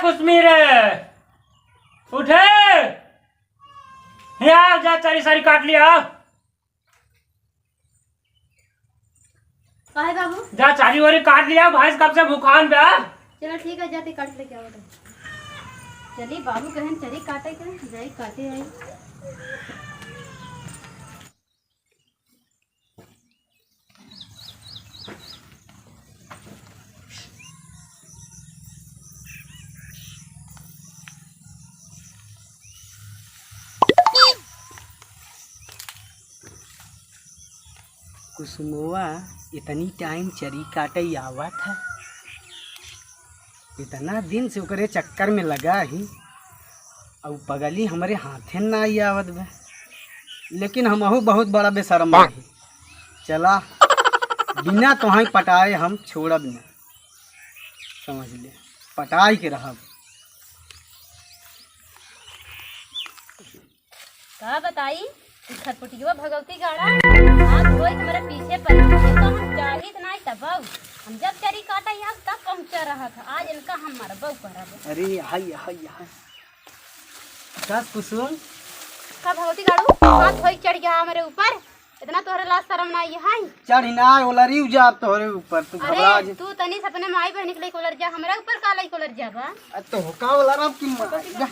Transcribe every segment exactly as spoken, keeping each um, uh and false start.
कुसुमी रे, उठे। यहाँ जा, चरी सारी काट लिया। काहे बाबू? जा, चरी वरी काट लिया, भैंस कब से भूखान बा। चलो ठीक है, जाते काट लेके आओ तो। चली, बाबू कहन चरी काटे के, जाई काटे आई। कुसुमवा इतनी टाइम चरी काटे आवत है, इतना दिन से ओकरे चक्कर में लगा ही, अउ पगली हमरे हाथे ना आई आवत बा, लेकिन हमहू बहुत बड़ा बेशरम बाही। चला, बिना तोहाई पटाए हम छोड़ब ना, समझ ले, पटाई के रहब। का बताई, ई खरपुटियवा भगवती गाड़ा हाथ धोई के हमरे पीछे पड़ी, तो हम चाहित नाई तब हम जब चरी काटे आब तब पहुँचा रहा था, आज इनका हम मरबो करब। अरे हाय हाय हाय। का कुसुम? का भगवती गाड़ू हाथ धोई चढ़ गया हमरे ऊपर, इतना तोहरे लाज शरम ना आई है? चढ़ी ना, ओलरी उजाब तोहरे ऊपर, तू घबरा अरे जा। तू तनी से अपने माई बहन के लेके ओलर जा, हमरा ऊपर का लेके ओलर जा बा? अरे तो हो का ओलर अब की मार जा।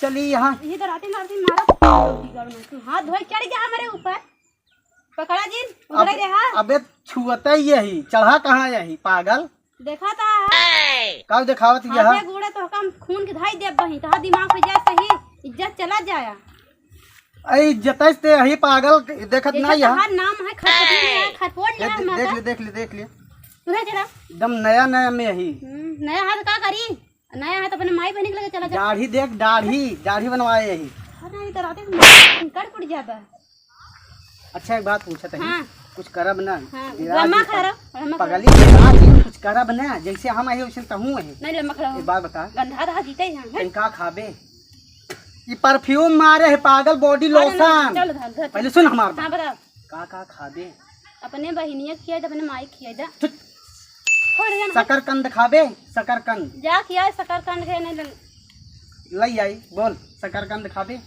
चली यहाँ। ये तो राती मारती मारा। तू हाथ धोई चढ़ गया हमरे ऊपर। पकड़ा जिन, उधर अब, रहा। अबे छुअता ही यही, चढ़ा कहाँ यही पागल? देखा था। का देखावत ही हाथे यहाँ? गोड़े तो हम खून के धाई देब बही, तोहार दिमाग पे जाए सही, इज्जत चला जाया। ए, इज्जत से ही पागल, देखत जैसे ना यहाँ। तोहार नाम है खरपोट लिया, खरपोट लिया देख, माता। देख ले, देख ले, देख ले। तू है जरा। एकदम नया नया में ही। हम्म, नया हाथ का करी? नया हाथ अपने माई बहन के लगे चला जा। दाढ़ी देख, दाढ़ी, दाढ़ी बनवाए यही। हाँ, नहीं तो रात में कट कुट जाता है। अच्छा, एक बात पूछत है, हाँ। कुछ करब ना? हाँ, तेरा लम्बा जी खड़ा रहो, लम्बा खड़ा पगली, तेरा जी कुछ करब ना, जैसे हम आए वैसे तहूँ है। नहीं, लम्बा खड़ा हो। एक बात बता। गंधा रहा जीते ही हम, हैं? तन का खाबे? ई परफ्यूम मारे है पागल, बॉडी अरे नहीं, लोशन। चल, धर, धर, पहले चल। सुन हमार हाँ, बात। बताओ। का का खाबे? अपने बहिनिया खिया दे, अपने माई खिया दे। चुप। छोड़ दे ना। शकरकंद खाबे, शकरकंद। जा खिया शकरकंद के, नहीं तो लई आई, बोल, शकरकंद खाबे?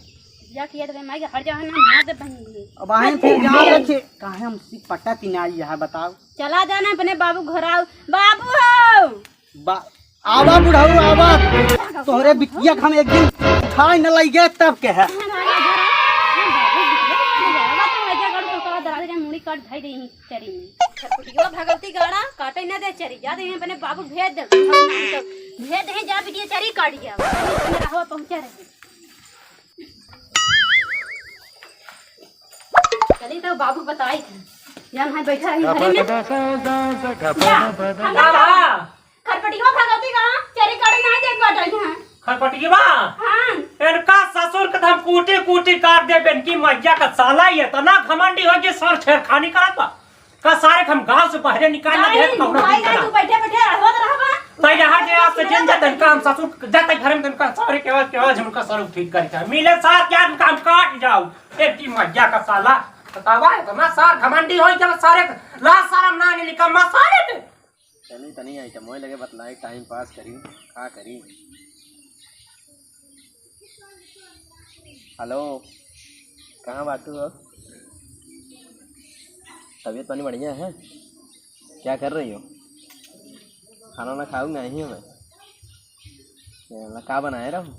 जा खिया दे, अपने माई के हर जगह ना मार दे बहिनी। अब आए फिर जा रखे, काहे हमसे पटा तिनाई यहाँ बताओ? चला जाना अपने बाबू घर आओ, बाबू हो। बा-, आवा बुढ़ऊ, आवा। तोहरे बिटिया के हम एक दिन उठाए न लइगे तब के है। मुड़ी काट धाई देही चरी में। खरपुटिया भगवती गाड़ा काटे न दे चरी। जा दे अपने बाबू भेज दे। भेज दे जा बिटिया चरी काट गया। अपने रहवा पहुंचा रहे। चली तो बाबू बताई थे। जान है बैठा रही घरे में। का बा? खरपटिया भगवती का चरी काटे नहीं जात बाटे यहाँ। खरपटिया? हाँ। इनका ससुर के तो हम कूटी कूटी काट देब, इनकी मैया का साला ये इतना घमंडी हो कि सर छेड़खानी करत बा। का सारे के हम गांव से बाहरे निकाल ना नहीं, देत, कौनो भाई, दिन नहीं, करा। तू बैठे बैठे अड़वत रहबा। तो यहाँ जे आप से जिन जात इनका हम ससुर जाते घर में इनका सारे के आवाज, के आवाज उनका सर ठीक करे था। मिले सार क्या इनका हम काट जाओ। इनकी मैया का साला। बतावा इतना सार घमंडी होई जब सारे लाज शरम ना निकम्मा सारे के। चली तनी item ओए लगे बतलाई, time pass करी, का करी। Hello, कहाँ बाटू हो? तबीयत पानी बढ़िया है? क्या कर रही हो? खाना वाना खाऊ नहीं हो मैं? ये वाला का बनाए रहो?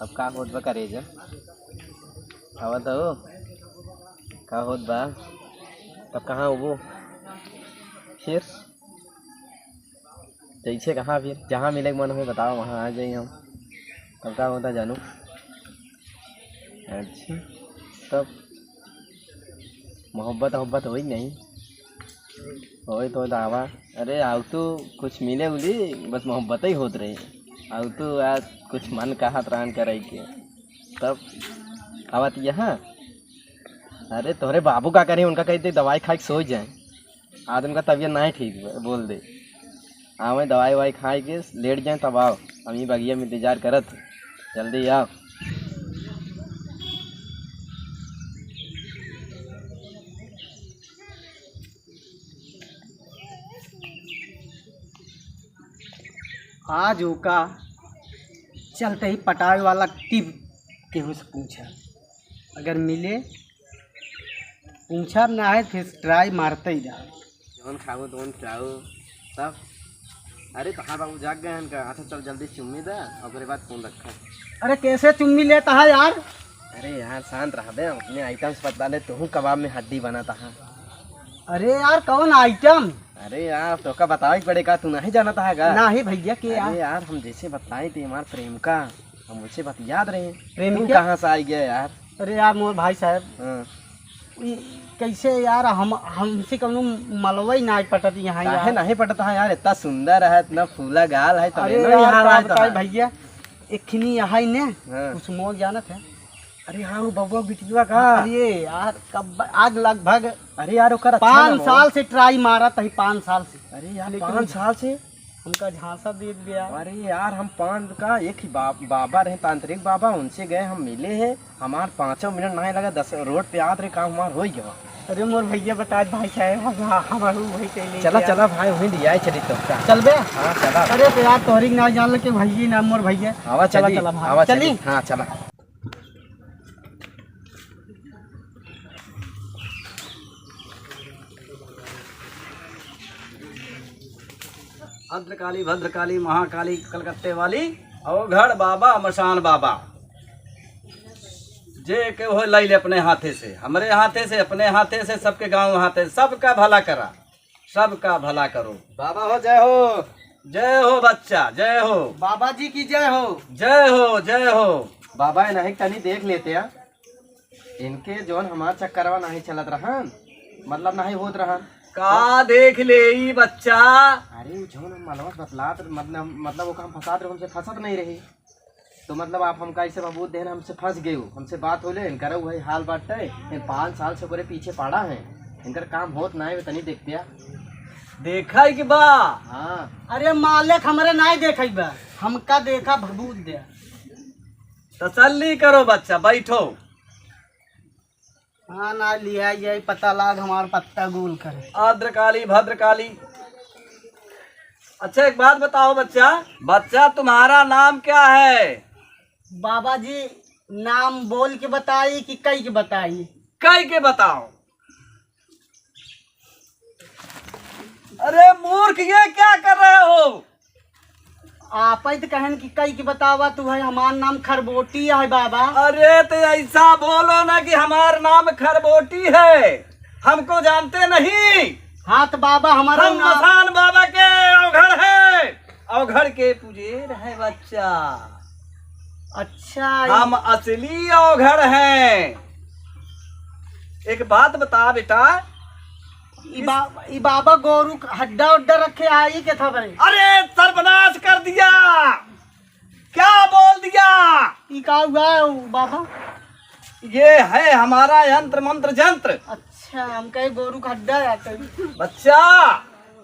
अब का होत बा करेजा? आवत हो? का होत बा? तब कहाँ होबो? फिर? जैसे कहाँ फिर? जहाँ मिले के मन होए बताओ, वहाँ आ जाई हम। तब का होता जानू? अच्छा, तब मोहब्बत वोहब्बत होई नहीं? होई तो दावा। अरे, आउ तो कुछ मिले उली, बस मोहब्बत ही होत रही। आउ तो आज कुछ मन कहत रहन करे के। तब आवत यहाँ। अरे, तोहरे बाबू का करी, उनका कही दे दवाई खाए के सो जाए। आज उनका तबीयत नहीं ठीक बा, बोल दे। आवे दवाई ववाई खाए के लेट जाए तब आओ, हम ही बगिया में इंतजार करत, जल्दी आओ। आज ओका चलते ही पटावे वाला टिप केहू से पूछा, अगर मिले, पूछा ना है, फिर ट्राई मारते ही रहा। जौन खाओ, जौन पिलाओ, सब। अरे, कहाँ बाबू जाग गए हैं इनका? अच्छा, चल जल्दी चुम्मी दे, ओकरे बाद फोन रखा। अरे, कैसे चुम्मी लेता है यार? अरे यार, शांत रहबे, अपने आइटम से बता ले, तू कबाब में हड्डी बनाता है। अरे यार, कौन आइटम? अरे यार, तोका बतावे के पड़े का, तू नहीं जानता है का? नहीं भैया, के अरे यार? यार, हम जैसे बताए थे, हमार प्रेमिका, हम उनसे बतियात रहे। प्रेमिका? तू कहाँ से आई गया यार? अरे यार, मोर भाई साहब, हाँ। ई कैसे यार, हम, हमसे कौनो मलवई ना पटत यहाँ काहे यार। नहीं पटत है यार? इतना सुंदर है, इतना फूला गाल है, तब अरे इतना यार, यहाँ का रहता बताई है। भैया, एक खिनी यहाँ ही ने, हाँ। कुछ मोर जानत है। अरे हाँ, वो बबुआ बिटिया का। अरे यार, कब, आज लगभग अरे यार, ओकर अच्छा पाँच ना हो। साल से ट्राई मारत ही, पाँच साल से। अरे यार, लेकिन पाँच साल से? हमका झांसा दे दिया। अरे यार, हम पाँच का एक ही बा-, बाबा रहे, तांत्रिक बाबा, उनसे गए, हम मिले हैं। हमार पाँचों मिनट नहीं लगा, दस रोड पे आत रहे, काम हमार हो गया। अरे मोर भैया, बता भाई साहब, हम, हम, हम वही के लिए चला, गया। चला भाई, वहीं ले आए चली तो का। चल बे। हाँ, चला। अरे तो यार, तोहरी के ना जान लगे भैया, ना मोर भैया। आवा चला, चली, चला भाई। आवा चली। चली। हाँ, चला। भद्रकाली, भद्रकाली, महाकाली, कलकत्ते वाली, अवघड़ बाबा, मसान बाबा, जे के हो लाई ले अपने हाथे से, हमरे हाथे से, अपने हाथे से, सबके गाँव हाथे, सबका भला करा। सबका भला करो। बाबा हो, जय हो। जय हो बच्चा, जय हो। बाबा जी की जय हो। जय हो, जय हो। बाबा, इन्हें तनी देख लेते हैं, इनके जौन हमार चक्करवा नहीं चलत रहन, मतलब नहीं होत रहन। का देख ले ई बच्चा? अरे, उ जौन हम मलवा से बतलात, मतलब, मतलब ओका हम फंसात रहे, हमसे फंसत नहीं रही। तो मतलब आप हमका ऐसे बबूत देहन, हमसे फंस गए हो, हमसे बात हो ले, इनकर वही हाल बाटे, इन पाँच साल से ओकरे पीछे पड़ा है, इनकर काम होत ना है, तनी देखते आ। देखा है कि बा? हाँ। अरे मालिक, हमरे नाई देखा बा, हमका देखा बबूत दे। तसल्ली करो बच्चा, बैठो। हाँ, ना लिया, यही पता लाग हमार पत्ता गोल करे। आद्रकाली, भद्रकाली। अच्छा, एक बात बताओ बच्चा, बच्चा तुम्हारा नाम क्या है? बाबा जी, नाम बोल के बताई कि कई के बताई? कई के बताओ। अरे मूर्ख, ये क्या कर रहे हो? आप ही तो कहन कि कई के बतावा तू है, हमार नाम खरबोटी है बाबा। अरे तो ऐसा बोलो ना कि हमार नाम खरबोटी है, हमको जानते नहीं। हाँ तो बाबा, हमारा हम नाम मसान बाबा के अवघड़ है, अवघड़ के पुजेर है बच्चा। अच्छा, हम असली अवघड़ हैं। एक बात बता बेटा, ई बा-, ई बाबा गोरू क हड्डा उड्डा रखे आई के था बरे? अरे सर्वनाश कर दिया, क्या बोल दिया? ई का हुआ है उ बाबा? ये है हमारा यंत्र मंत्र जंत्र। अच्छा, हम कहे गोरू का हड्डा आते। बच्चा।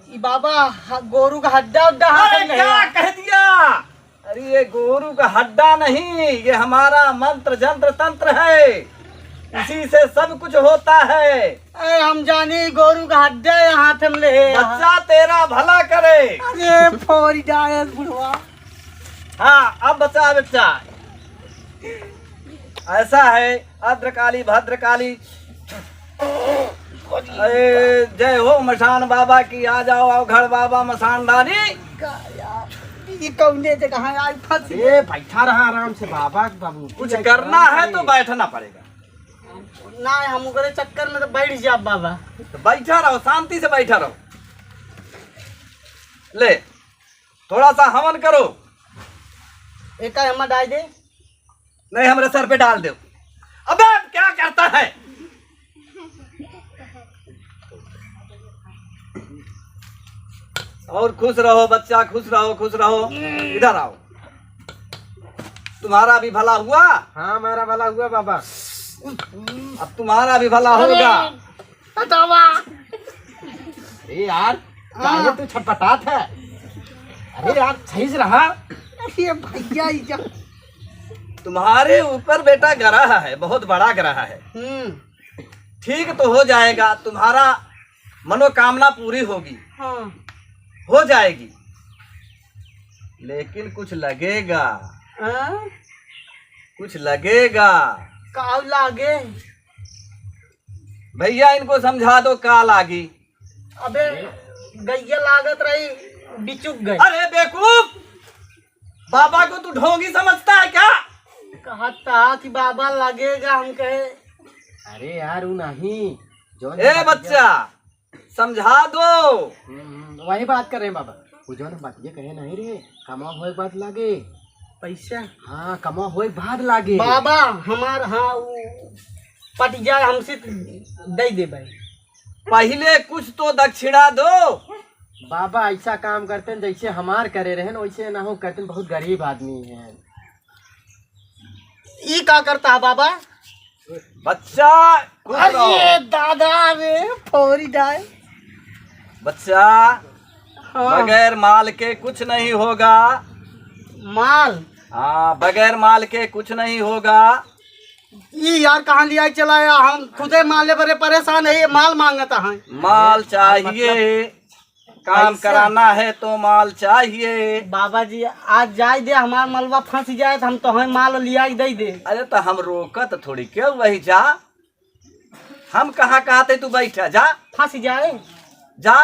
ई बाबा ह-, गोरू का हड्डा उड्डा हाथ अरे में क्या है। कह दिया? अरे ये गोरू का हड्डा नहीं, ये हमारा मंत्र जंत्र तंत्र है, इसी से सब कुछ होता है। अरे हम जानी गोरू का हड्डा है, हाथ में ले है। बच्चा तेरा भला करे। अरे फोड़ी डायस बुढ़वा। हाँ, अब बचा बच्चा। ऐसा है, अद्रकाली भद्रकाली। अरे, जय हो मसान बाबा की, आ जाओ, अवघड़ बाबा मसान दानी। का यार, ई कौने जगह है? आई फंस गए। ए, बैठा रहा आराम से बाबा, बाबू। कुछ करना है तो बैठना पड़ेगा। ना, हम ओकरे चक्कर में तो बैठ जाब बाबा। तो बैठा रहो, शांति से बैठा रहो। ले, थोड़ा सा हवन करो। एका हमा डाल दे। नहीं, हमारे सर पे डाल दो। अबे, क्या करता है? और खुश रहो बच्चा, खुश रहो, खुश रहो। इधर आओ, तुम्हारा भी भला हुआ। हाँ, हमारा भला हुआ बाबा। अब तुम्हारा भी भला अरे। होगा। हटावा। अरे यार, काहे हाँ। तू छटपटात है? अरे यार, सही से रहा। अरे भैया, ये क्या? तुम्हारे ऊपर बेटा ग्रह है, बहुत बड़ा ग्रह है। हम्म। ठीक तो हो जाएगा, तुम्हारा मनोकामना पूरी होगी। हाँ। हो जाएगी, लेकिन कुछ लगेगा। हाँ? कुछ लगेगा। का लागे? भैया, इनको समझा दो, का लागी। अबे, गैया लागत रही, बिचुक गई। अरे बेवकूफ, बाबा को तू ढोंगी समझता है क्या? कहता कि बाबा लगेगा, हम कहे। अरे यार, वो नहीं, जो ए बच्चा, समझा दो। हम्म, वही बात कर रहे हैं बाबा। वो जो ना बात ये कहे नहीं रे, कमा होए बाद लागे। पैसा? हाँ, कमा होए बाद लागे। बाबा, हमार, हाँ, वो पट जाए हमसे, तो दे दे भाई। पहले कुछ तो दक्षिणा दो। बाबा, ऐसा काम करते हैं, जैसे हमार करे रहे न, वैसे ना हो करते हैं, बहुत गरीब आदमी है। ई का करता है बाबा? बच्चा, खुश रहो। अरे दादा रे, फोरी जाए। बच्चा, हाँ। बगैर माल के कुछ नहीं होगा। माल? हाँ, बगैर माल के कुछ नहीं होगा। ई यार कहाँ लिया चला है? हम खुदे माले बरे परेशान है, ये माल मांगता है। माल चाहिए, मतलब, काम पैसा? कराना है तो माल चाहिए। बाबा जी, आज जाए दे, हमार मलबा फंस जाए तो हम तोहे माल लिया के दे दे। अरे तो हम रोकत थोड़ी के, वही जा, हम कहाँ कहते तू बैठा, जा। फंस जाए। जा,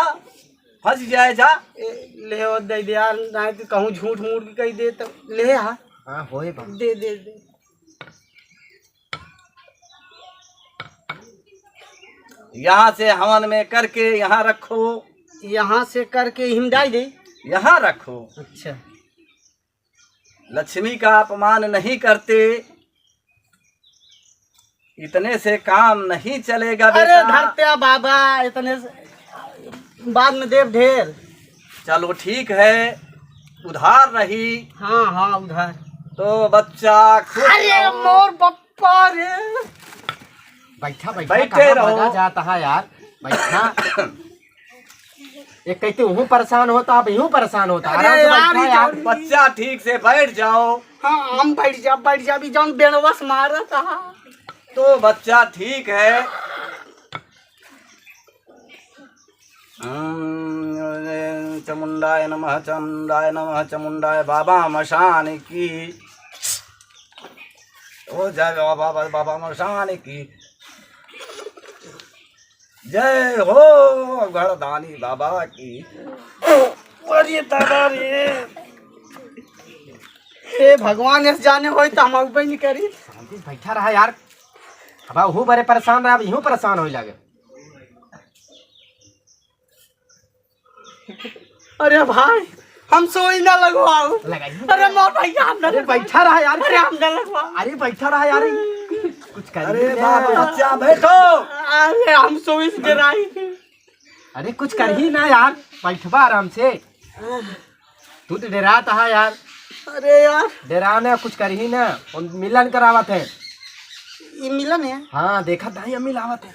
फंस जाए, जा। ए, ले हो, दे दे यार, नहीं तो कहूँ झूठ मूठ भी कह दे तो ले आ। हाँ, होए बा। दे, दे, दे। यहाँ से हवन में करके यहाँ रखो। यहाँ से करके हिम डाल दे। यहाँ रखो। अच्छा। लक्ष्मी का अपमान नहीं करते, इतने से काम नहीं चलेगा अरे बेटा। धरत्या बाबा, इतने से बाद में देव ढेर। चलो ठीक है, उधार रही। हाँ, हाँ, उधार। तो बच्चा खुश अरे रहो। मोर बप्पा रे। बैठा, बैठा, बैठे कहाँ रहो। भागा जाता है यार, बैठा। एक कहते हूँ परेशान होता, अब यूं परेशान होता। अरे आराम से यार, बैठा ये यार। जौन बच्चा ठीक से बैठ जाओ। हाँ, हम बैठ जा, बैठ जा, अभी जौन बेड़वा से मारा था। तो बच्चा ठीक है। हम्म, चमुंडाय नमः, चमुंडाय नमः, चमुंडाय बाबा मशान की। ओ जय बाबा, बाबा मशान की। जय हो घरदानी बाबा की। अरे दादा रे। हे भगवान, ऐसे जाने होई तो हम अउबे नहीं करी। शांति से बैठा रहा यार। अब हूँ बड़े परेशान रहा, अब यूं परेशान होई लागे। अरे भाई, हम सोई ना लगवाओ। लगाई। अरे मोर भैया, हम ना अरे लगवाओ। बैठा रहा यार। अरे हम ना लगवाओ। अरे बैठा रहा यार। कुछ कर अरे ले। बाप बच्चा बैठो। अरे हम सोई से डराई। अरे कुछ करही ना यार, बैठबा आराम से। तू तो डरात हा यार। अरे यार। डरा ना, कुछ करही ना। उन मिलन करावत है। ये मिलन है? हाँ, देखा दाई अम्मी लावत है।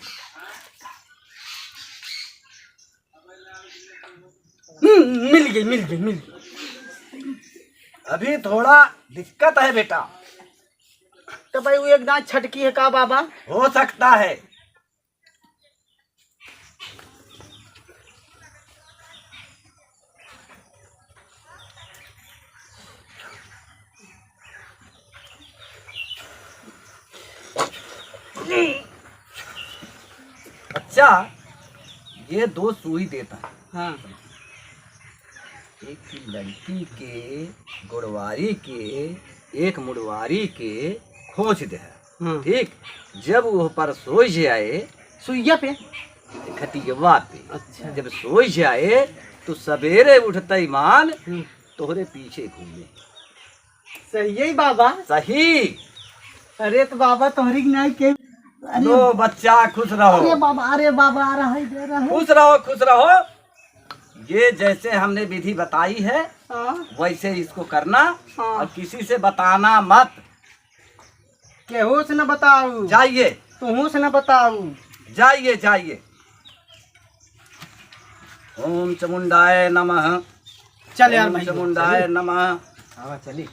हम्म, मिल गई, मिल गई, मिल गई। अभी थोड़ा दिक्कत है बेटा। तो भाई वो एक दांत छटकी है का बाबा? हो सकता है। अच्छा, ये दो सुई देता है। हाँ। एक लड़की के गोड़वारी के, एक मुड़वारी के खोंच दे है। हाँ। ठीक, जब वो पर सोई जाए, सुइया पे? खटियवा पे। अच्छा। जब सोई जाए तो सवेरे उठते ही मान हम्म। तोहरे पीछे घूमे। सही है बाबा। सही। अरे तो बाबा तोहरी के नहीं के, अरे लो बच्चा, खुश रहो। अरे बाबा, अरे बाबा, आ रहा है, दे रहा है। खुश रहो, खुश रहो। ये जैसे हमने विधि बताई है, हाँ। वैसे इसको करना हाँ। और किसी से बताना मत। केहू से न बताऊ। जाइए। तुहू से न बताऊ। जाइए, जाइए। ओम चामुंडाय नमः। चल यार ओम भाई, चामुंडाय चलिए। नमः। हाँ, चलिए।